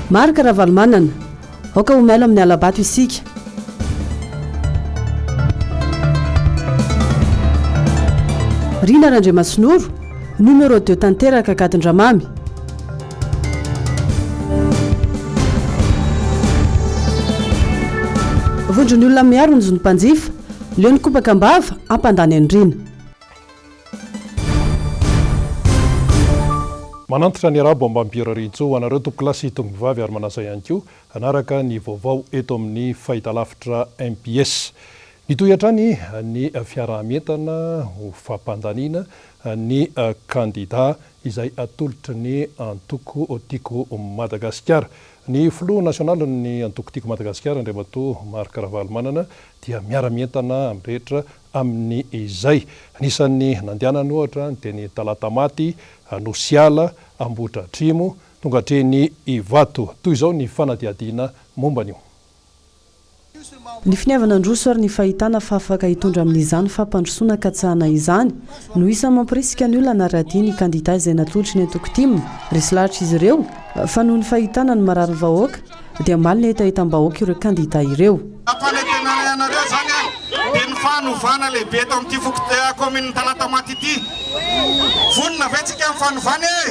Marc Ravalomanana, Aoka ho mailo amin'ny hala-bato isika. Rina Randriamasinoro, Numéro deux tanteraka Gadon-dRamamy. Vondron'ny olona miaro ny zon'ny mpanjifa, leo ny kobaka am-bava, hampandany an'i Rina. Manantitra ny arabo ambam-pirariantsoa ho anareo tompokolahy sy tompovavy ary manasa ihany koa hanaraka ny vaovao eto amin'ny fahitalavitra MPS. Mitohy hatrany ny fiaraha-mientana ho fampandaniana ny kandida izay atolotry ny antoko Tiako Madagasikara. Ny filoha nasionalin'ny antoko Tiako Madagasikara Andriamatoa Marc Ravalomanana dia miara-mientana amin'ny rehetra amin'izay. Anisan'ny nandehanany ohatra ny teny Talatamaty, Anosiala, Ambohidratrimo, tonga hatreny Ivato. Toy izao ny fanadihadiana momba an'io. Ny finiavana handroso ary ny fahitana fa afaka hitondra amin'izany fampandrosoana katsahana izany no isan'ny mampirisika ny olona hanara-dia ny kandida izay natolotry ny antoko tim. Resy lahatra izy ireo fa noho ny fahitana ny mararin'ny vahoaka dia hamaly ny hetahetam-bahoaka ireo kandida ireo. Fampanantenana anareo izany dia ny fanovana lehibe eto amin'ity fokontany kaominin'i Talatamaty ity. Vonona ve tsika amin'ny fanovana e?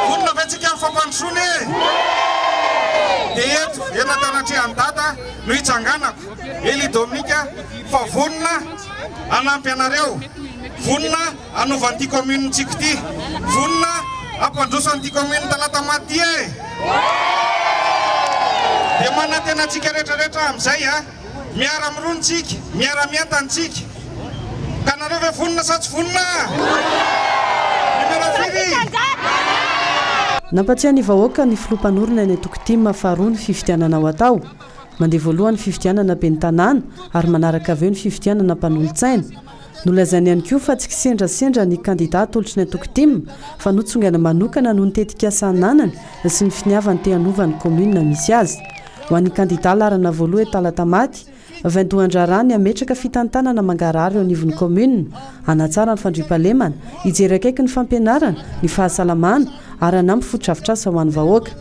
Vonona ve tsika amin'ny fampandrosoana e? Dia eto, eto antanatrehan'i Dada no hitsanganako, Elie Dominique, fa vonona hanampy anareo, vonona hanova an'ity commune-ntsika ity, vonona hampandroso an'ity commune Talatamaty ity e! Dia manantena antsika rehetra rehetra amin'izay a! Miara mirona tsika, miara mientana tsika. Ka nareo ve vonona sa tsy vonona? Numéro firy? Nampatsiahy ny vahoaka ny filoha mpanorina ny antoko tim faharoa ny fifidianana ho atao. Mandeha voalohany ny fifidianana ben'ny tanàna ary manaraka avy eo ny fifidianana mpanolotsaina. Nolazainy ihany koa fa tsy kisendrasendra ny kandida atolotry ny antoko tim fa notsongaina manokana noho ny tetikasa ananany sy ny finiavany te hanova ny kaominina misy azy. Ho an'ny kandidà laharana voalohany Talatamaty, vaindohan-draharaha ny hametraka fitantanana mangarahara eo anivon'ny kaominina, hanatsara ny fandriampahalemana, hijery akaiky ny fampianarana, ny fahasalamana ary hanampy fotodrafitrasa ho an'ny vahoaka.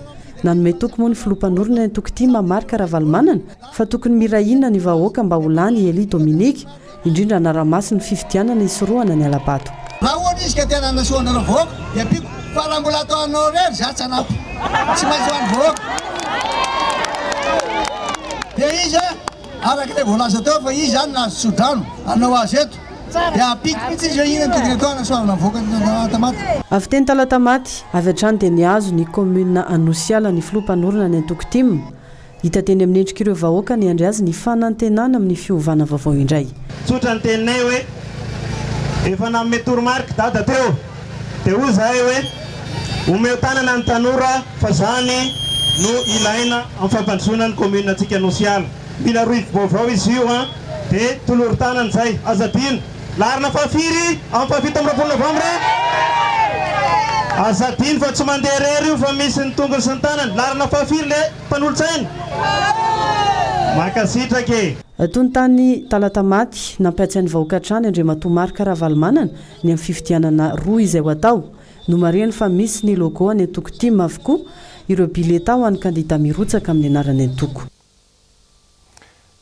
Nanome toky moa ny filoha mpanorina ny antoko tim Marc Ravalomanana fa tokony miray hina ny vahoaka mba ho lany i Elie Dominique, indrindra hanara-maso ny fifidianana hisorohana ny hala-bato. Raha ohatra izy ka tena hanasoa anareo vahoaka dia ampiako fa raha mbola atao anao irery za tsy hanampy. Tsy maintsy ho an'ny vahoaka. Dia izy araka ilay voalaza teo fa izy zany nahazo tsodrano hanao azy eto dia ampiako mihitsy izy hoe inona no tokony atao hanasoavana ny vahoaka Talatamaty. Avy teny Talatamaty, avy hatrany dia nihazo ny kaominina Anosiala ny filoha mpanorina ny antoko tim, Hita teny amin'ny endrik'ireo vahoaka niandry azy ny fanantenana amin'ny fiovana vaovao indray. Tsotra ny teninay hoe efa nanome toromarika Dada teo dia hoy izahay hoe omeo tanana ny tanora fa zany no ilaina amin'ny fampandrosoana ny commune antsika Nosiala. Mila rohivo-baovao izy io an! Dia tolory tanana izay. Aza adino. Laharana fahafiry amin'ny faha 27 novambra? Aza adino fa tsy mandeha irery io fa misy ny tongony sy ny tanany. Laharana fahafiry le mpanolotsaina? Mankasitraka e! Toy ny tany Talatamaty, nampiatsy ny vahoaka hatrany Andriamatoa Marc Ravalomanana ny amin'ny fifidianana roa izay ho atao. Nomarihany fa misy ny logo an'ny antoko tim avokoa ireo biletà ho an'ny kandida mirotsaka amin'ny anaran'ny antoko.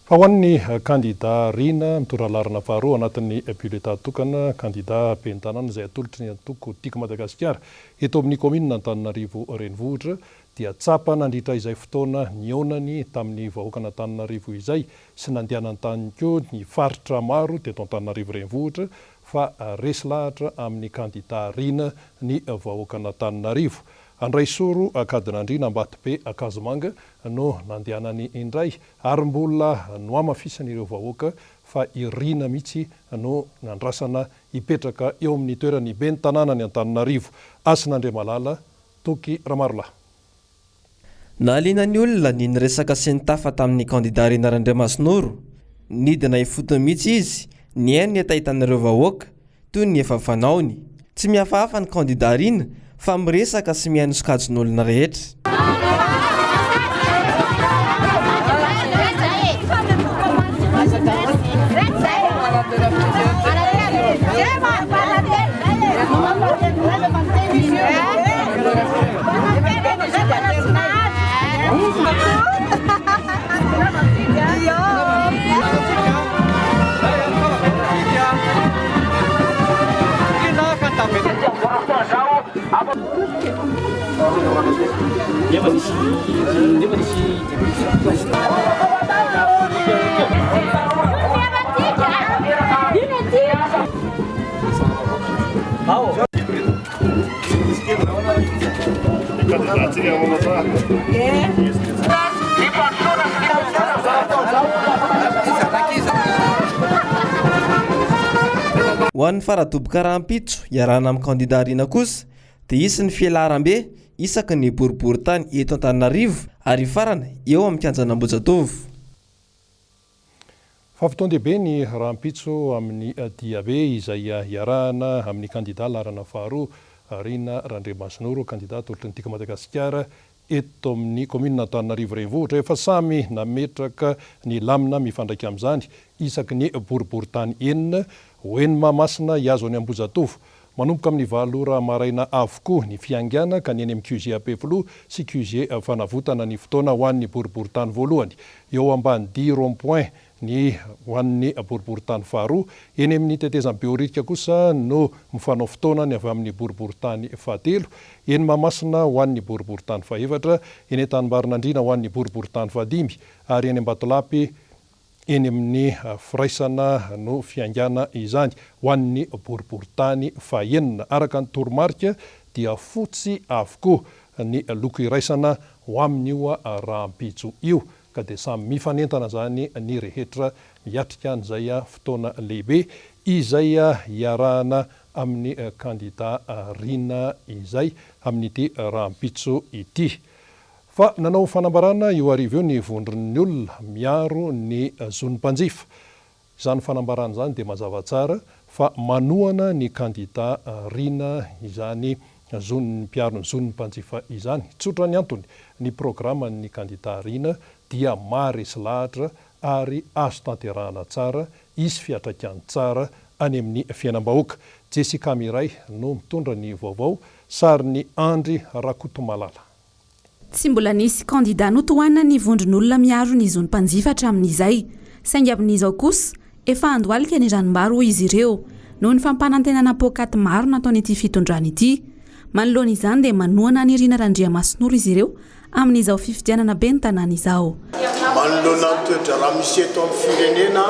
Fa ho an'ny kandida Rina, mitondra laharana faharoa anatin'ny bulletin tokana, kandida ben'ny tanàna izay atolotry ny antoko Tiako Madagasikara eto amin'ny kaominina Antananarivo Renivohitra, dia tsapa nandritra izay fotoana nihaonany tamin'ny vahoakan'Antananarivo izay sy nandehanany tany koa ny faritra maro teto Antananarivo Renivohitra fa resy lahatra amin'ny kandida Rina ny vahoakan'Antananarivo. Andraisoro, Ankadinandriana, Ambatobe, Ankazomanga no nandehanany indray ary mbola nohamafisan'ireo vahoaka fa i Rina mihitsy no nandrasana hipetraka eo amin'ny toeran'ny ben'ny tanànan'i Antananarivo, Hasina Andriamalala, Toky Ramarolahy. Nahaliana ny olona ny niresaka sy nitafa tamin'ny kandida Rina Randriamasinoro. Nidina ifotony mihitsy izy nihaino ny hetahetan'ireo vahoaka toy ny efa fanaony. Tsy mihafahafa ny kandida Rina fa miresaka sy mihaino sokajin'olona rehetra. Ho an'ny faradoboka rahampitso iarahana amin'ny kandida Rina kosa dia hisy ny filaharambe isaky ny boriborintany eto Antananarivo ary hifarana eo amin'ny kianjan'Ambohijatovo. Fa fotoan-dehibe ny rahampitso amin'ny diabe izay hiarahana amin'ny kandida laharana faharoa, Rina Randriamasinoro, kandida atolotry ny Tiako Madagasikara eto amin'ny kaominina Antananarivo Renivohitra. Efa samy nametraka ny lamina mifandraika amin'izany isaky ny boriborintany enina ho eny Mahamasina hihazo an'i Ambohijatovo. Manomboka amin'ny valo ora maraina avokoa ny fiaingàna ka ny eny amin'ny QG Ampefiloha sy QG Fanavotana ny fotoana ho an'ny boriborintany voalohany. Eo Ambanidia Rond Point ny ho an'ny boriborintany faharoa. Eny amin'ny tetezan'i Behoririka kosa no mifanao fotoana ny avy amin'ny boriborintany fahatelo. Eny Mahamasina ho an'ny boriborintany fahefatra, eny Antanimbarinandriana ho an'ny boriborintany fahadimy ary eny Ambatolampy Eny amin'ny firaisana no fiaingàna izany ho an'ny boriborintany fahenina. Araka ny toromarika dia fotsy avokoa ny loko iraisana ho amin'io rahampitso io ka dia samy mifanentana izany ny rehetra miatrika an'izay fotoana lehibe izay hiarahana amin'ny kandida Rina izay amin'ity rahampitso ity. Fa nanao fanambarana io hariva io ny vondron'ny olona miaro ny zon'ny mpanjifa. Izany fanambarana izany dia mazava tsara fa manohana ny kandida Rina izany zon'ny mpiaro ny zon'ny mpanjifa izany. Tsotra ny antony, ny programan'ny kandida Rina dia maharesy lahatra ary azo tanterahana tsara, hisy fiantraikany tsara any amin'ny fiainam-bahoaka. Jessica Miray no mitondra ny vaovao, sarin'i Andry Rakotomalala. Tsy mbola nisy kandida notohanan'ny vondron'olona miaro ny zon'ny mpanjifa hatramin'izay. Saingy amin'izao kosa, efa handohalika ny ranombary hoy izy ireo, noho ny fampanantenana poakaty maro nataon'ity fitondrana ity. Manoloana izany dia manohana an'i Rina Randriamasinoro izy ireo amin'izao fifidianana ben'ny tanàna izao. Manoloana ny toe-draharaha misy eto amin'ny firenena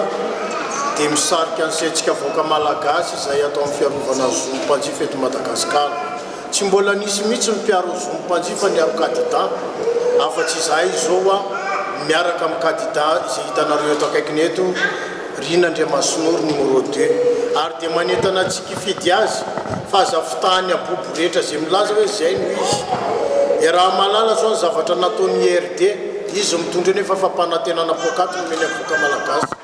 dia misarika ny saintsika vahoaka malagasy izay atao amin'ny fiarovana ny zon'ny mpanjifa eto Madagasikara. Tsy mbola nisy mihitsy ny mpiaro ny zon'ny mpanjifa niaro kadida afa-tsy izahay izao miaraka amin'ny kadida izay hitanareo eto akaikiny eto, Rina Andriamasinoro numéro deux. Ary dia manentana antsika hifidy azy fa aza fitahan'ny abobo rehetra izay milaza hoe izay no izy. Iaraha-mahalala izao ny zavatra nataon'ny IRD, izy mitondra eo nefa fampanantenana poakaty nomeny avoaka malagasy.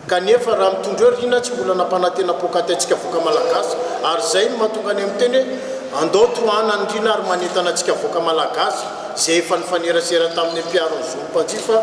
Kanefa raha mitondra eo Rina tsy mbola nampanantena poakaty antsika avoaka malagasy ary izay no mahatonga anay miteny hoe andao tohanany Rina ary manentana antsika avoaka malagasy izay efa nifanerasera tamin'ny mpiaro ny zon'ny mpanjifa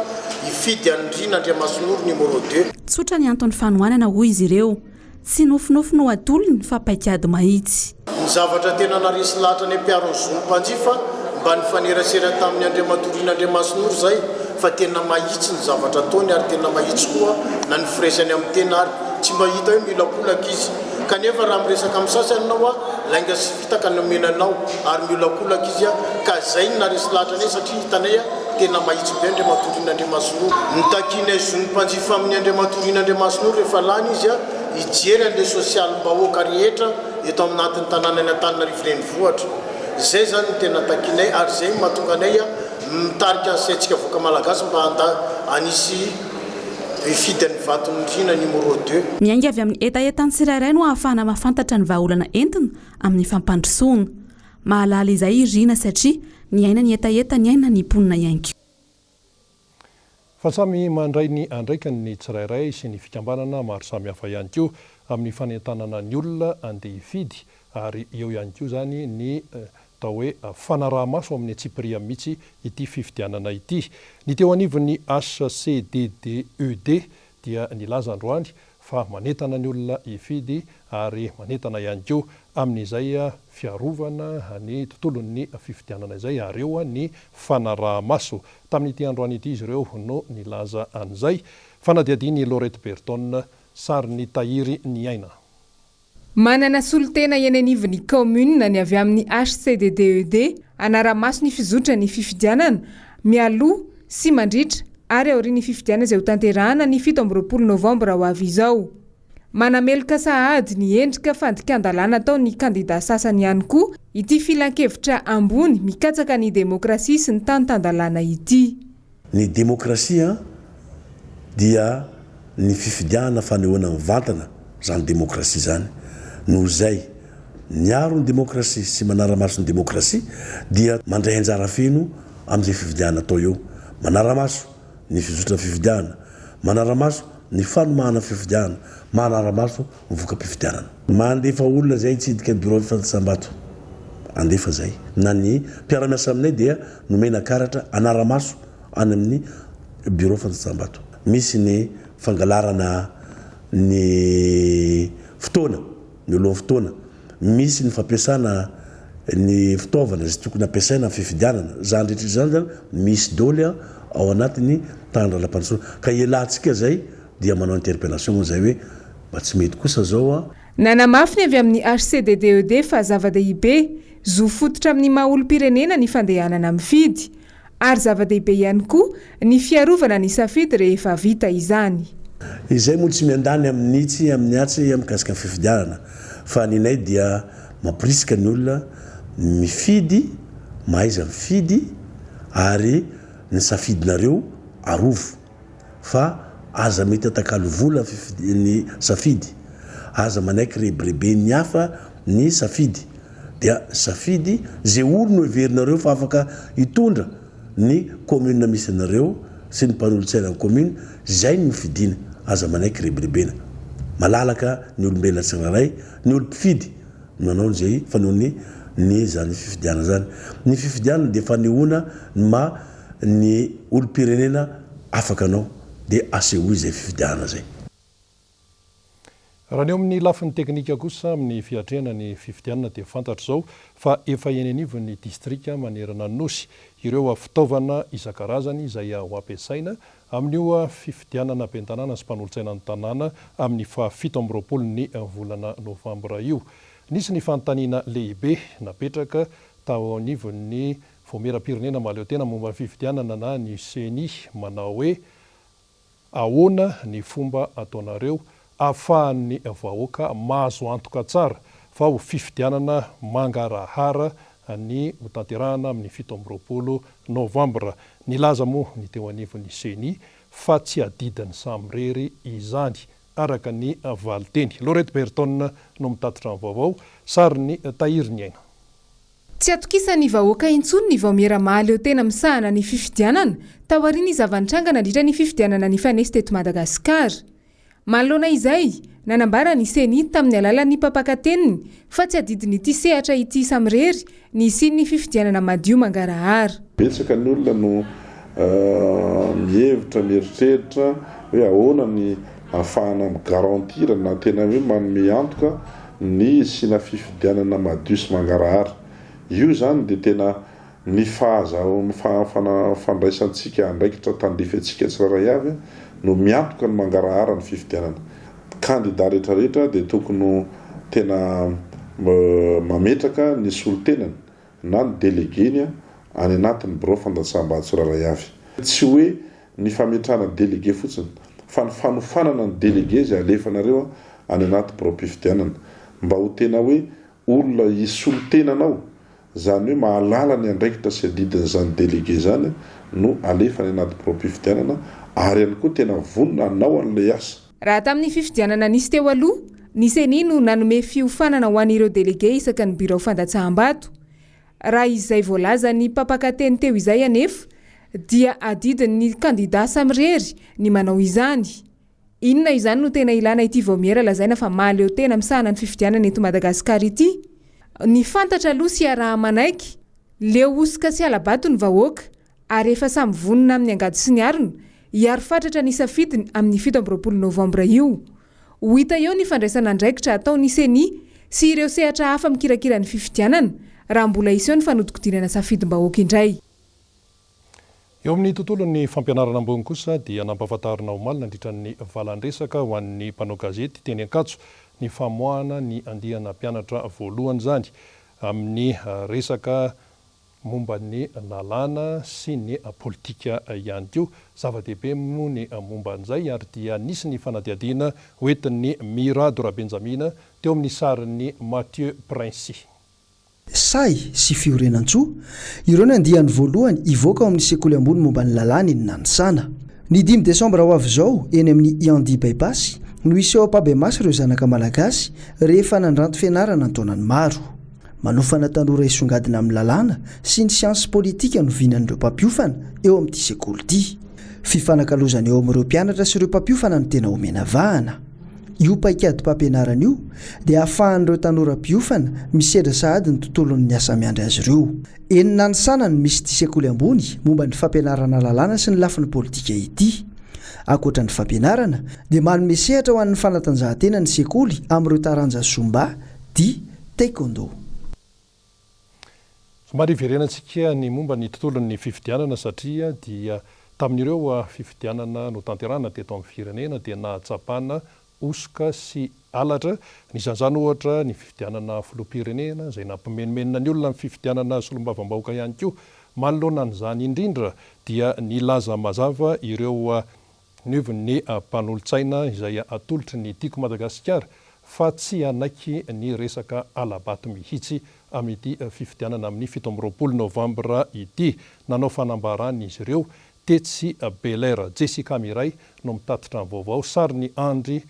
hifidy an'i Rina Andriamasinoro numéro deux. Tsotra ny anton'ny fanohanana hoy izy ireo. Tsy nofinofy no atolony fa paikady mahitsy. Ny zavatra tena naresy lahatra ny mpiaro ny zon'ny mpanjifa mba nifanerasera tamin'i Andriamatoa Rina Andriamasinoro izay fa tena mahitsy ny zavatra ataony ary tena mahitsy koa na ny firaisany amin'ny tena ary tsy mba hita hoe miolakolaka izy kanefa raha miresaka amin'ny sasany ianao a lainga sy fitaka no omena anao ary miolakolaka izy a ka izay no naresy lahatra anay satria hitanay a tena mahitsy be Andriamatoa Rina Andriamasinoro. Nitakianay zon'ny mpanjifa amin'i Andriamatoa Rina Andriamasinoro rehefa lany izy a hijery an'ilay sosialim-bahoaka rehetra eto aminatin'ny tanànan'i Antananarivo Renivohitra. Izay izany no tena takianay ary izay no mahatonga anay mitarika ny saintsika vahoaka malagasy mba handa hanisy hifidy an'i Vatomandriana numéro deux. Miainga avy amin'ny hetahetan'ny tsirairay no ahafahana mahafantatra ny vahaolana entina amin'ny fampandrosoana. Mahalala izay i Rina satria niaina ny hetaheta niaina ny mponina ihany koa. Fa samy mandray ny andraikiny ny tsirairay sy ny fikambanana maro samihafa ihany koa amin'ny fanentanana ny olona andeha hifidy ary eo ihany koa izany ny atao hoe fanaraha-maso amin'ny antsipiriany mihitsy ity fifidianana ity. Ny teo anivon'ny HCDDED dia nilaza androany fa manentana ny olona hifidy ary manentana ihany koa amin'izay fiarovana ny tontolon'ny fifidianana izay ary eo ny fanaraha-maso. Tamin'ity androany ity izy ireo no nilaza an'izay. Fanadihadian'i Laurette Berton, sarin'i Tahiry Niaina. Manana solontena eny anivon'ny kaominina ny avy amin'ny HCDDED. Hanara-maso ny fizotran'ny fifidianana, mialoha sy mandritra ary aorian'ny fifidianana izay hotanterahana ny 27 novambra ho avy izao. Manameloka sahady ny endrika fandikan-dalàna ataon'ny kandidà sasany ihany koa ity filankevitra ambony mikatsaka ny demokrasia sy ny tany tan-dalàna ity. Ny demokrasia dia ny fifidianana fanehoana mivantana izany demokrasia izany. Noho izay, miaro ny demokrasia sy manara-maso ny demokrasia dia mandray anjara feno amin'izay fifidianana atao eo. Manara-maso ny fizotran'ny fifidianana, manara-maso ny fanomahana fifidianana, manara-maso ny voka-pifidianana. Mandefa olona izay hitsidika ny birao fifandraisam-bato. Andefa izay. Na ny mpiara-miasa aminay dia nomena karatra hanara-maso any amin'ny birao fandraisam-bato. Misy ny fangalarana ny fotoana, mialohan'ny fotoana. Misy ny fampiasana ny fitaovana izay tokony hampiasaina amin'ny fifidianana. Izany rehetra izany izany misy daholo ao anatin'ny tahan'ny lalam-pandrosoana. Ka ialatsika izay dia manao interpellation moa izay hoe mba tsy mety kosa zao a. Nanamafy ny avy amin'ny HCDDED fa zava-dehibe, zo fototra amin'ny maha olom-pirenena ny fandehanana mifidy. Ary zava-dehibe ihany koa ny fiarovana ny safidy rehefa vita izany. Izay moa tsy miandany amin'itsy amin'ny atsy mikasika ny fifidianana fa ny nay dia mamporisika ny olona mifidy, mahaiza mifidy ary ny safidinareo arovo. Fa aza mety atakalo vola ny safidy, aza manaiky rebireben'ny hafa ny safidy, dia safidy ze olo no heverinareo fa afaka hitondra ny commune misy anareo sy ny mpanolotsaina ny commune, zay no fidina, aza manaiky rebirebena. Malalaka ny olombelona tsirairay, ny olo mpifidy no manao an'izay fanaony ny zany fifidianana zany. Ny fifidianana dia fanehoana ny maha ny olom-pirenena afaka anao dia asehoy izay fifidianana izay. Raha ny eo amin'ny lafiny teknika kosa amin'ny fiatrehana ny fifidianana dia fantatra izao fa efa eny anivon'ny distrika manerana ny Nosy ireo fitaovana isan-karazany izay ho ampiasaina amin'io fifidianana ben'ny tanàna sy mpanolotsaina ny tanàna amin'ny faha 27 ny volana novambra io. Nisy ny fanontaniana lehibe napetraka tao anivon'ny Vaomieram-pirenena mahaleotena momba ny fifidianana na ny Ceni manao hoe ahoana ny fomba ataonareo ahafahan'ny vahoaka mahazo antoka tsara fa ho fifidianana mangarahara ny hotanterahana amin'ny 27 novambra. Nilaza moa ny teo anivon'ny Ceni fa tsy adidiny samirery izany, araka ny valinteny. Laurette Berton no mitatitra ny vaovao, sarin'i Tahiriniaina. Tsy atokisan'ny vahoaka intsony ny vaomiera mahaleo tena misahana ny fifidianana, taorian'ny zava-nitranga nandritra ny fifidianana nifanesy teto Madagasikara. Manoloana izay, nanambara ny Ceni tamin'ny alalan'ny mpampakateniny fa tsy adidin'ity sehatra ity samirery ny hisian'ny fifidianana madio mangarahara. Betsaka ny olona no mihevitra, mieritreritra hoe ahoana ny ahafahana mi-garantir na tena hoe manome antoka ny hisiana fifidianana madio sy mangarahara. Io izany dia tena ny fandraisantsika andraikitra tandrify antsika tsirairay avy no miantoka ny mangarahara ny fifidianana. Kandida rehetra rehetra dia tokony ho tena mametraka ny solontenany na ny delege-ny any anatin'ny birao fandatsaham-bato tsirairay avy. Tsy hoe ny fametrahana délégué fotsiny fa ny fanofanana ny délégué izay alefanareo any anaty biraom-pifidianana mba ho tena hoe olona hisolo tena anao, izany hoe mahalala ny andraikitra sy adidin'izany délégué izany no alefa any anaty biraom-pifidianana ary ihany koa tena vonona hanao an'ilay asa. Raha tamin'ny fifidianana nisy teo aloha, ny Ceni no nanome fiofanana ho an'ireo délégué isaka ny birao fandatsaham-bato. Raha izay voalazan'ny mpampakateny teo izay anefa dia adidin'ny kandida samirery ny manao izany. Inona izany no tena ilana ity vaomiera lazaina fa mahaleo tena misahana ny fifidianana eto Madagasikara ity? Ny fantatra aloha sy iaraha-manaiky, leo hosoka sy hala-bato ny vahoaka ary efa samy vonona amin'ny angady sy ny arina hiaro fatratra ny safidiny amin'ny 27 novambra io. Ho hita eo ny fandraisana andraikitra ataon'ny Ceni sy ireo sehatra hafa mikirakira ny fifidianana raha mbola hiseho ny fanodikodinana safidim-bahoaka indray. Eo amin'ny tontolon'ny fampianarana ambony kosa dia nampahafantarina omaly nandritra ny valan-dresaka ho an'ny mpanao gazety teny Ankatso ny famoahana ny andiana mpianatra voalohany izany amin'ny resaka. momba ny lalàna sy ny politika ihany koa. Zava-dehibe moa ny momba an'izay ary dia nisy ny fanadihadiana hoentin'i Mirado Rabenjamina teo amin'ny sarin'i Mathieu Princi. Sahy sy Fiorenantsoa, ireo ny andiany voalohany hivoaka ao amin'ny sekoly ambony momba ny lalàna eny Nanisana. Ny dimy desambra ho avy izao, eny amin'ny Iandi By-Pass, no hiseho ampahibemaso ireo zanaka malagasy rehefa nandranto fianarana an-taonany maro. Manofana tanora hisongadina amin'ny lalàna sy ny siansa politika no vinan'ireo mpampiofana eo amin'ity sekoly ity. Fifanakalozana eo amin'ireo mpianatra sy ireo mpampiofana no tena omena vahana. Io paikadim-pampianarana io dia ahafahan'ireo tanora mpiofana misedra sahady ny tontolon'ny asa miandry azy ireo. Eny Nanisana no misy ity sekoly ambony momba ny fampianarana lalàna sy ny lafiny politika ity. Ankoatra ny fampianarana dia manome sehatra ho an'ny fanatanjahantena ny sekoly amin'ireo taranja Zumba, dihy, Taekwondo. Somary hiverenantsika ny momba ny tontolon'ny fifidianana satria dia tamin'ireo fifidianana notanterahina teto amin'ny firenena dia nahatsapana hosoka sy halatra. Anisan'izany ohatra ny fifidianana filoham-pirenena izay nampimenomenona ny olona ny fifidianana solombavambahoaka ihany koa. Manoloana an'izany indrindra dia nilaza mazava ireo Nivon'ny mpanolotsaina izay atolotry ny Tiako Madagasikara fa tsy hanaiky ny resaka hala-bato mihitsy amin'ity fifidianana amin'ny 27 novambra ity. Nanao fanambarana izy ireo tetsy Bel'Air. Jessica Miray no mitatitra ny vaovao. Sarin'i Andry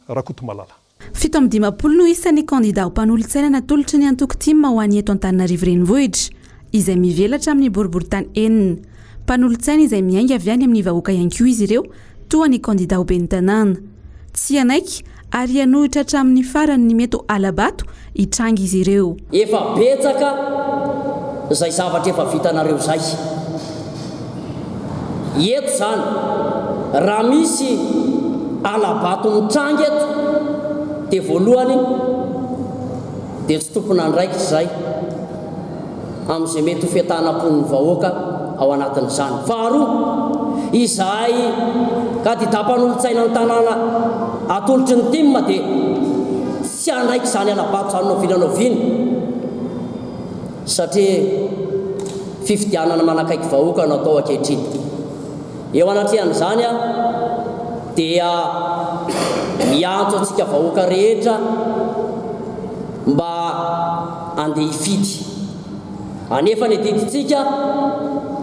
Rakotomalala. 57 no isan'ny kandida ho mpanolotsaina natolotry ny antoko tim ho an'ny eto Antananarivo Renivohitra, izay mivelatra amin'ny boriborintany enina. Mpanolotsaina izay miainga avy any amin'ny vahoaka ihany koa izy ireo, toa ny kandida ho ben'ny tanàna. Tsy hanaiky ary hanohitra hatramin'ny farany ny mety ho hala-bato hitranga izy ireo. Efa betsaka izay zavatra efa vitanareo izay. Eto izany, raha misy hala-bato mitranga eto dia voalohany dia tsy tompon'andraikitra izay amin'izay mety ho fientanam-pon'ny vahoaka ao anatin'izany. Faharoa, izahay kandida mpanolotsaina ny tanàna atolotry ny tim dia tsy hanaiky izany hala-bato izany na oviana na oviana satria fifidianana manakaiky vahoaka no atao ankehitriny. Eo anatrehan'izany aho dia miantso antsika vahoaka rehetra mba andeha hifidy. Anefa ny adidintsika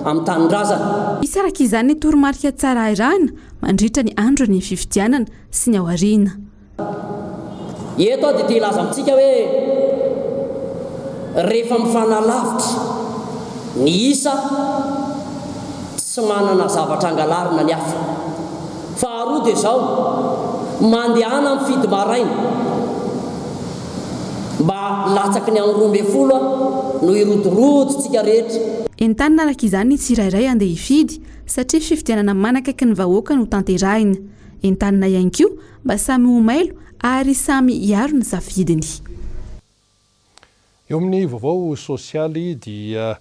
amin'ny tanindrazana. Hisy araka izany ny toromarika tsara arahina mandritra ny andron'ny fifidianana sy ny aoriana. Eto aho dia te hilaza amintsika hoe rehefa mifanalavitra ny isa, tsy manana zavatra angalarina ny hafa. Faharoa dia izao, mandehana mifidy maraina. Mba latsaky ny amin'ny 12 no hirodorodo tsika rehetra. Entanina araka izany ny tsirairay handeha hifidy satria fifidianana manakaiky ny vahoaka no tanterahina. Entanina ihany koa mba samy ho mailo ary samy hiaro ny safidiny. Eo amin'ny vaovao sosialy dia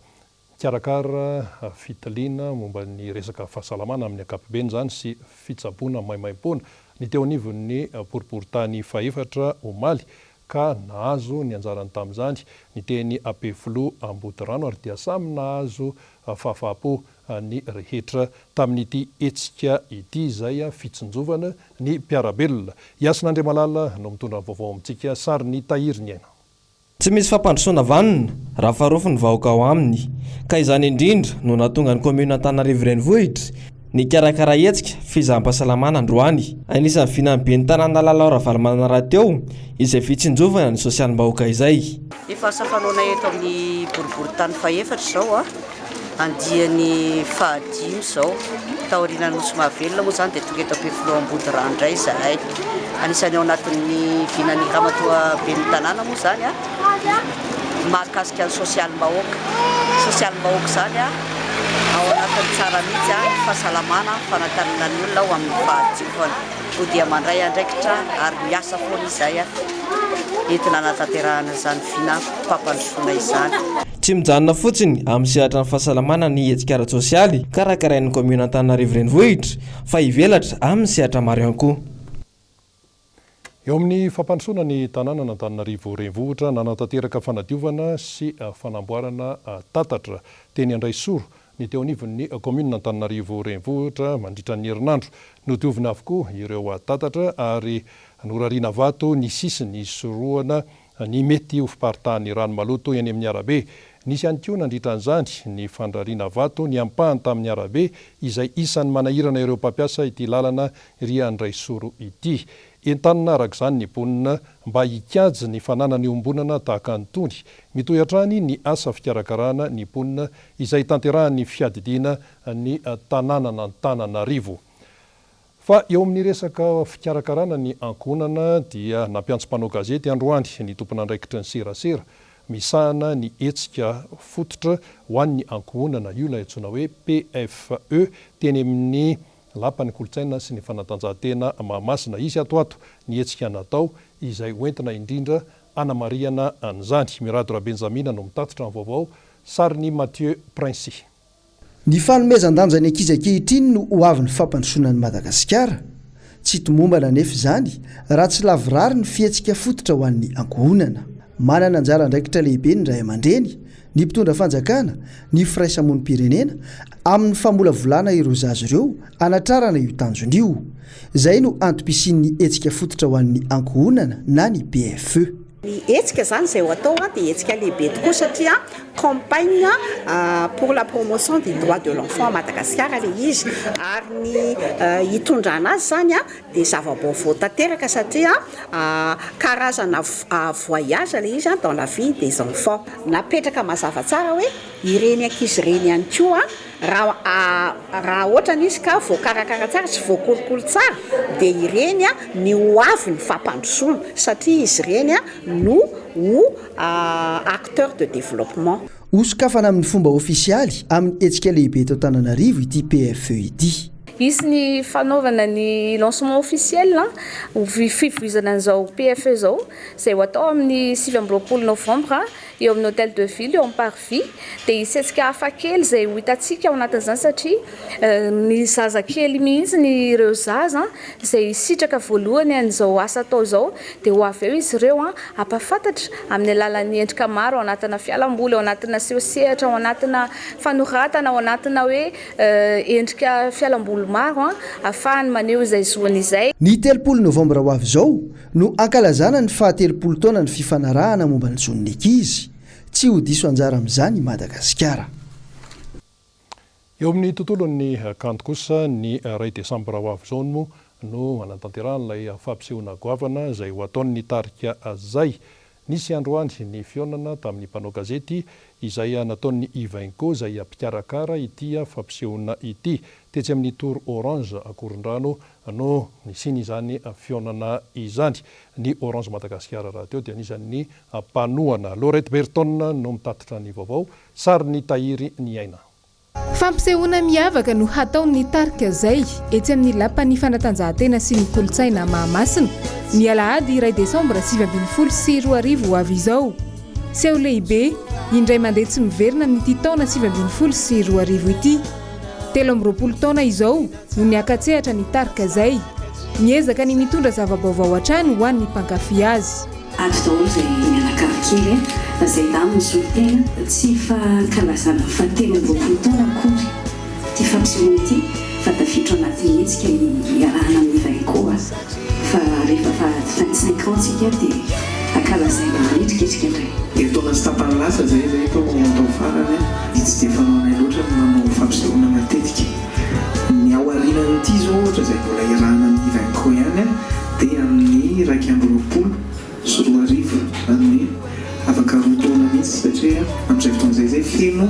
Mikarakara fitiliana momba ny resaka fahasalamana amin'ny ankapobeny izany sy fitsaboana maimaimpoana ny teo anivon'ny boriborintany fahefatra omaly ka nahazo ny anjarany tamin'izany ny teny Ampefiloha Ambodirano ary dia samy nahazo fahafaham-po ny rehetra tamin'ity hetsika ity izay fitsinjovana ny mpiara-belona. I Hasina Andriamalala no mitondra ny vaovao amintsika, sarin'i Tahiry Ny Aina. Tsy misy fampandrosoana vanona raha farofy ny vahoaka ao aminy, ka izany indrindra no nahatonga ny kaominina Antananarivo Renivohitra nikarakara hetsika fizaham-pahasalamana androany. Anisan'ny vinan'ny ben'ny tanàna Lalao Ravalomanana rahateo izay fitsinjovana ny sosialim-bahoaka izay. Efa asa fanaonay eto amin'ny boriborintany fahefatra izao. Andiany fahadimy izao. Taorian'ny Nosy Mahavelona moa izany dia tonga eto Ampefiloha Ambodirano indray izahay. Anisan'ny ao anatin'ny vinan'ny Ramatoa Ben'ny Tanàna moa izany mahakasika ny sosialim-bahoaka. Sosialim-bahoaka izany ao anatin'ny tsara mihitsy ny fahasalamana, fanentanana ny olona ho amin'ny fahadiovana. Koa dia mandray andraikitra ary miasa foana izahay entina hanatanterahana izany vinam-pampandrosoana izany. Tsy mijanona fotsiny amin'ny sehatra ny fahasalamana ny hetsika ara-tsosialy karakarain'ny kaominina Antananarivo Renivohitra fa hivelatra amin'ny sehatra maro ihany koa. Eo amin'ny fampandrosoana ny tanànan'Antananarivo Renivohitra, nanatanteraka fanadiovana sy fanamboarana tatatra teny Andraisoro ny teo anivon'ny kaominina Antananarivo Renivohitra mandritra ny herinandro. Nodiovina avokoa ireo tatatra ary norariana vato ny sisiny hisorohana ny mety ho fiparitahan'ny rano maloto eny amin'ny arabe. Nisy ihany koa nandritra an'izany ny fandrariana vato ny ampahany tamin'ny arabe izay isan'ny manahirana ireo mpampiasa ity lalana Riandraisoro ity. Entanina araka izany ny mponina mba hikajy ny fananana iombonana tahaka an'itony. Mitohy hatrany ny asa fikarakarana ny mponina izay tanterahan'ny fiadidiana ny tanànan'Antananarivo. Fa eo amin'ny resaka fikarakarana ny ankohonana dia nampiantso mpanao gazety androany ny tompon'andraikitry ny serasera misahana ny hetsika fototra ho an'ny ankohonana, io ilay antsoina hoe PFE, teny amin'ny Lapan'ny kolontsaina sy ny fanatanjahantena Mahamasina. Hisy ato ato ny hetsika natao izay hoentina indrindra hanamarihana an'izany. Mirado Rabenjamina no mitatitra ny vaovao, sarin'i Mathieu Princi. Ny fanomezan-danja ny ankizy ankehitriny no ho avin'ny fampandrosoana an'i Madagasikara. Tsy tomombana anefa izany raha tsy lavorary ny fihetsika fototra ho an'ny ankohonana. Manana anjara andraikitra lehibe ny ray aman-dreny, ny mpitondra fanjakana, ny firaisamonim-pirenena amin'ny famolavolana ireo zaza ireo hanatrarana io tanjona io. Izay no antom-pisian'ny hetsika fototra ho an'ny ankohonana na ny PFE. Ny hetsika izany izay ho atao dia hetsika lehibe tokoa satria campagne pour la promotion des droits de l'enfant à Madagascar ilay izy ary ny hitondrana azy izany dia zava-baovao tanteraka satria karazana voyage ilay izy dans la vie des enfants. Napetraka mazava tsara hoe ireny ankizy ireny ihany koa Raha raha ohatrany izy ka voakarakara tsara sy voakolokolo tsara dia ireny ny ho avin'ny fampandrosoana satria izy ireny no ho acteur de développement. Hosokafana amin'ny fomba ofisialy amin'ny hetsika lehibe eto Antananarivo ity PFE ity. Hisy ny fanaovana ny lancement officiel ho fivoizana an'izao PFE izao, izay ho atao amin'ny 29 novambra eo amin'ny Hotel de Ville eo amin'ny Parvis. Dia hisy hetsika hafa kely izay ho hitantsika ao anatin'izany satria ny zazakely mihitsy, ny ireo zaza izay hisitraka voalohany an'izao asa atao izao dia ho avy eo izy ireo hampahafantatra amin'ny alalan'ny endrika maro ao anatina fialamboly, ao anatina seho sehatra, ao anatina fanoratana, ao anatina hoe Endrika fialamboly maro ahafahany maneho izay zoany izay. Ny 30 novambra ho avy izao no hankalazana ny fahatelopolo taonan'ny fifanarahana momba ny zon'ny ankizy. Tsy ho diso anjara amin'izany i Madagasikara. Eo amin'ny tontolon'ny kanto kosa, ny iray desambra ho avy izao moa no hanatanterahana ilay fampisehoana goavana izay ho ataon'ny tarika Zay. Nisy androany ny fihaonana tamin'ny mpanao gazety izay nataon'ny Ivainco izay mpikarakara ity fampisehoana ity. Tetsy amin'ny Tour Orange Ankorondrano no nisian'izany fihaonana izany. Ny Orange Madagasikara rahateo dia anisan'ny mpanohana. Laurette Berton no mitatitra ny vaovao. Sarin'i Tahiry Ny Aina. Fampisehoana miavaka no hataon'ny tarika Zay etsy amin'ny Lapan'ny fanatanjahantena sy ny kolontsaina Mahamasina, ny alahady iray desambra 2019 ho avy izao. Seho lehibe, indray mandeha tsy miverina amin'ity taona 2019 ity. 23 taona izao no niaka-tsehatra ny tarika Zay. Miezaka ny mitondra zava-baovao hatrany ho an'ny mpankafy azy. Ato daholo izay mianakavy kely a! Fa izay damy misolo tena. Tsy fankalazana ny fahatelo amby 20 taona akory ity fampisehoana ity fa tafiditra ao anatin'ny hetsika iarahana amin'ny Ivainco a! Fa rehefa faha 25 ans tsika dia ankalazaina manetriketrika indray. Herintaona sy tapany lasa izay izay tao atao farany dia tsy dia fanaonay loatra ny manao fampisehoana matetika. Ny ao aorianan'ity izao ohatra izay mbola iarahana amin'ny Ivainco ihany dia amin'ny 2021, izany hoe afaka roa taona mihitsy satria amin'izay fotoana izay izay feno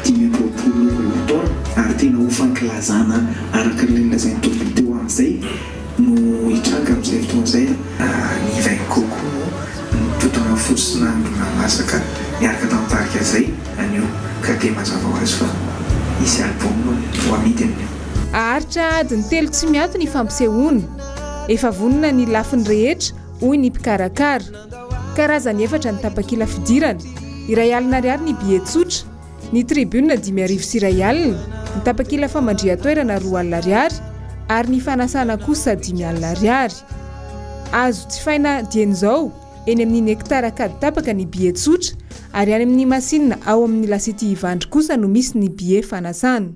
25 taona ary tena ho fankalazana araka ilay nolazain'i Toby teo amin'izay no hitranga amin'izay fotoana izay. Ny Ivainco koa no nitotona fo sy nandona masaka niaraka tamin'ny tarika izay anio ka dia mazava ho azy fa hisy album ho amidy amin'io. Haharitra adiny telo tsy miato ny fampisehoana. Efa vonona ny lafiny rehetra, hoy ny mpikarakara. Karazany efatra ny tapakila fidirana, 1000 ariary ny billet tsotra, ny tribune 1051, ny tapakila famandrihan-toerana 20 ariary ary ny fanasana kosa 50 ariary. Azo jifaina dieny izao eny amin'ny Nectar Ankaditapaka ny billet tsotra ary any amin'ny masinina ao amin'ny La City Ivandry kosa no misy ny billet fanasana.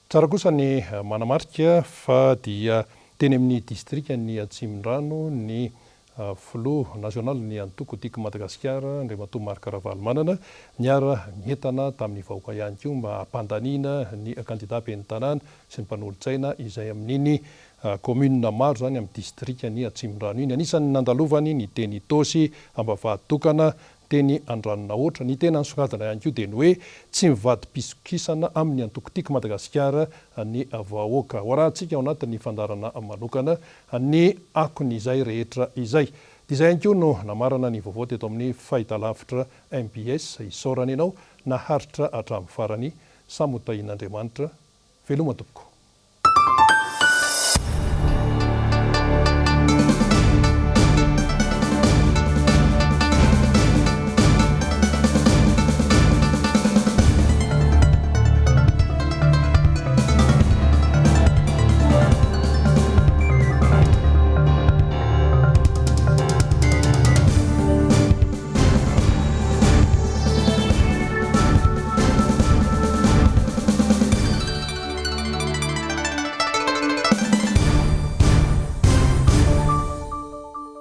Tsara kosa ny manamarika fa dia teny amin'ny distrikan'i Atsimondrano ny filoha nasionalin'ny antoko Tiako Madagasikara, Andriamatoa Marc Ravalomanana, niara-nientana tamin'ny vahoaka ihany koa mba hampandaniana ny kandida ben'ny tanàna sy ny mpanolotsaina izay amin'iny Commune maro izany amin'ny distrikan'i Atsimondrano iny. Anisan'ny nandalovany ny teny Itaosy, Ambavahaditokana, teny Andranonahoatra. Ny tena nisongadina ihany koa dia ny hoe tsy mivadi-pisokisana amin'ny antoko Tiako Madagasikara ny vahoaka. Ho arahantsika ao anatin'ny fandaharana manokana ny akon'izay rehetra izay. Dia izay ihany koa no namarana ny vaovao teto amin'ny fahitalavitra mbs. Isaorana ianao naharitra hatramin'ny farany. Samy ho tahian'Andriamanitra. Veloma tompoko.